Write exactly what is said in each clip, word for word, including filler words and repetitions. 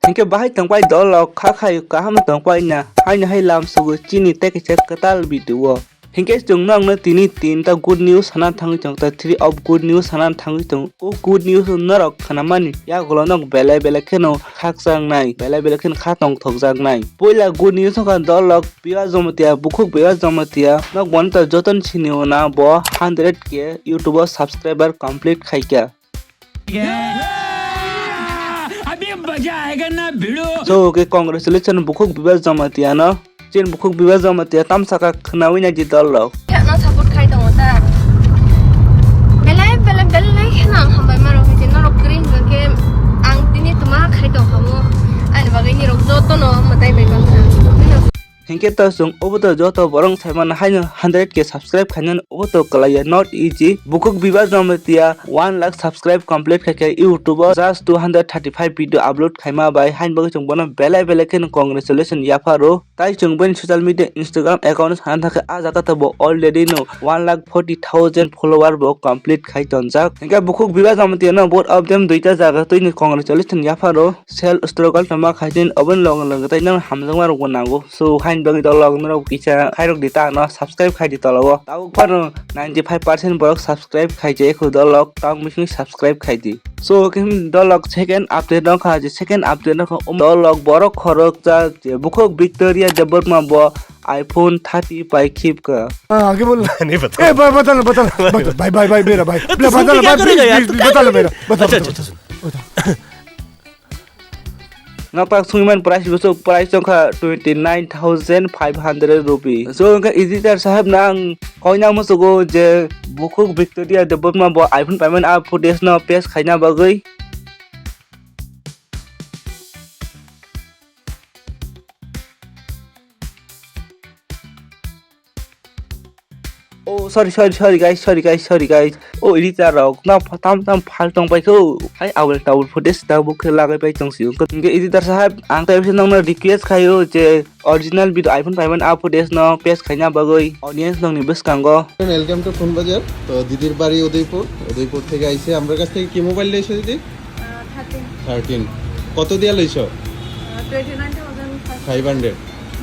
Hinkhe bahai tongpai dolok kha khai kaham tongpai na haino hai lam sugo chini tei kaisa kwtal video o. Hinkhe chwng nokno tini tinta good news sana thangwi tong ta three of good news sana thangwi tong. O good news norok khnamani yagulo nok belai belai kheno khakchang nai belai belai kheno kha tong thokjak nai. Puila good news wngkha dolok Biba Jamatia, bukhuk Biba Jamatia, nok bonta joton sini ona bo hundred K YouTube o subscriber complete khaikha. अभी मजा आएगा ना भिड़ो। So, okay, congratulations, bukhuk Biba Jamatia no. Chin bukhuk Biba Jamatia tam saka khnawi na di dolok. Kheno support khai tongo ta. Belai, belai, belai kheno ang hambai maro hwnkhe norok kwrwi hwnkhe ang tini tuma khai tong kha mo. Ani bagwi nirok jotono mwtai bai mankha. Hinkhe to chwng obo to joto borok saimano haino hundred K subscribe khainani obo to kwlaiya, not easy. Bukhuk Biba Jamatia one lakh subscribe complete khaikha YouTube o just two hundred thirty five video upload khaima bai, haini bagwi chwng bono belai belai kheno congratulations yapharo. Tai chwng bini social media Instagram account o sana thangkhe ah jaga to bo already no one lakh forty thousand follower bo complete khai tonjak. Hinkhe bukhuk Biba Jamatia no both of them duita jaga twini congratulations yapharo. Self struggle tongma khaitini oboni loge loge tai nang hamjakma rokbo nango. So, haini bagwi dolok norok kisa khairok di ta no subscribe khai di tologo. Tabuk phano ninety five percent borok subscribe khai je khu dolok tang bising subscribe khai di. So, khe dolok second update no kha je second update no kha um dolok borok khorok ja je bukhuk Victoria Debbarma bo iPhone thirty pai khip kha. हाँ, आगे बोल। नहीं पता। ए, ब-, बता ना, बता ना, बता, भाई, भाई, भाई, मेरा भाई। तो ले, सुन बता के ना, क्या भाई, करेगा यार? प्लीज, तू प्लीज, क्या बता ना, करेगा? मेरा, बता, बता, बता। Noktak sungman price bwswk price wngkha twenty nine thousand five hundred rupee. So wngkha editor saheb no ang koina musugo je bukhuk Victoria Debbarma bo iPhone payment a footage no paste khaina bagwi. Oh, sorry, sorry, sorry, guys, sorry, guys, sorry, guys. Oh, editor rok, na tam tam phal tong pai kho. Hai, awel tawel footage da bukhe lagai pai tong si. Hingke editor sahab, ang tai bisa nongno request khayo je original video iPhone payment a footage no paste khaina bagwi audience nongni bwskango. Welcome to Phone Bazar. তো দিদির বাড়ি উদয়পুর, উদয়পুর থেকে আইছে। আমার কাছ থেকে কি মোবাইল নিয়েছো দিদি? আহ, thirteen। থার্টিন। কত দিয়া লইছো? আহ, twenty nine thousand five hundred।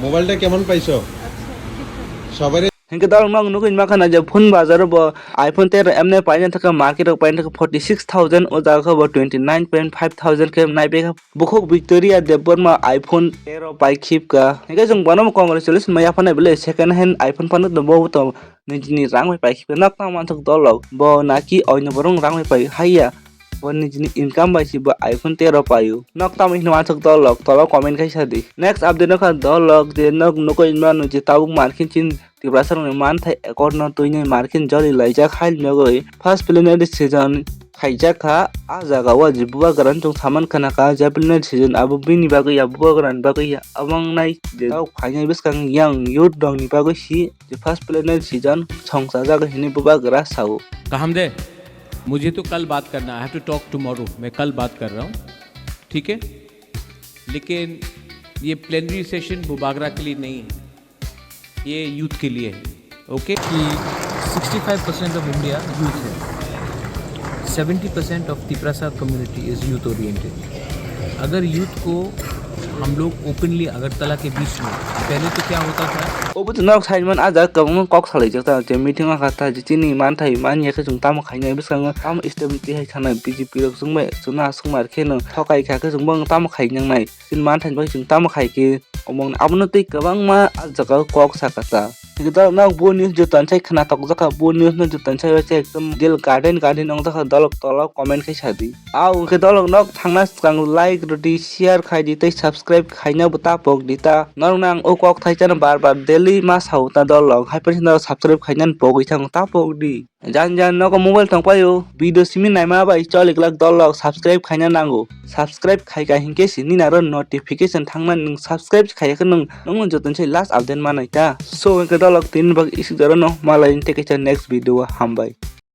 মোবাইলটা কেমন পাইছো? আচ্ছা, ঠিকঠাক। সবারই Hingke dol nok nugui ma khana je Phone Bazar o bo iPhone tero emne paina thaka market o paina thaka forty six thousand o jaga khe bo twenty nine point five thousand khe nai pekha bukhuk Victoria Debbarma iPhone tero pai khip ka. Hingke jong bono congratulations ma yaphana bele second hand iPhone phano bo to nijini rang bai pai khip ka. Nok tang manthok dol rok bo naki oino borong rang bai pai haiya. Bo nijini income bai si bo iPhone tero paio. Nok tamo hino manthok dol rok tolo comment khai sa di. Next update no kha dol rok je nok nugui manu je tabuk market chin Tiprasa rokni manthai accord no twinwi market joli laijak hai nugui first preliminary season khaijak kha. Ah jaga o je bubagra no chwng saman khana kha je preliminary season abo bini bagwi ya bubagra ni bagwi ya abang nai je tabuk phainai bwskang yang youth rokni bagwi si je first preliminary season songchajak hinwi bubagra sao. Kaham de. मुझे तो कल बात करना, I have to talk tomorrow, मैं कल बात कर रहा हूँ, ठीक है? लेकिन ये प्लेनरी सेशन बुबागरा के लिए नहीं है, ये यूथ के लिए है, ओके? कि sixty five percent of India youth है, seventy percent of Tiprasa community is youth oriented. अगर यूथ को हम लोग ओपनली अगरतला के बीच में, पहले तो क्या होता था? Obo to norok sai man, ah jaga kwbangma kok salaijak ta, je meeting o kha ta, je chini manthai manya khe chwng tamo khainai bwskango, tamo step twi hai sanai B J P rok chwngbai chwngno aswk mar kheno thokai kha khe chwngbo tamo khainang nai, chini manthai bai chwng tamo khai khe omo abono tei kwbangma ah jaga o kok sakha ta. Hingke dol nok bo news joto ansai khna tokjak kha, bo news no joto ansai bai se ekdom del garden garden wngjak kha, dolok tolok comment khai sa di. Au hingke dolok nok thangna swkang like rw di, share khai di tei subscribe khaina bo ta pok di ta. Norok no ang o kok thaisa no bar bar daily ma sao ta dolok, hai phano norok subscribe khaina no pogwi thango ta pok di. Jan jan nogo mobile tong paio, video simi naima bai choli glak dolok subscribe khaina nango. Subscribe khai ka hingke si nini aro notification thangna nwng subscribe khaiya khe nwng, nwng joto se last update manai ta. So hingke dolok tini bak isuk jora no malai tei kaisa next video o hambai.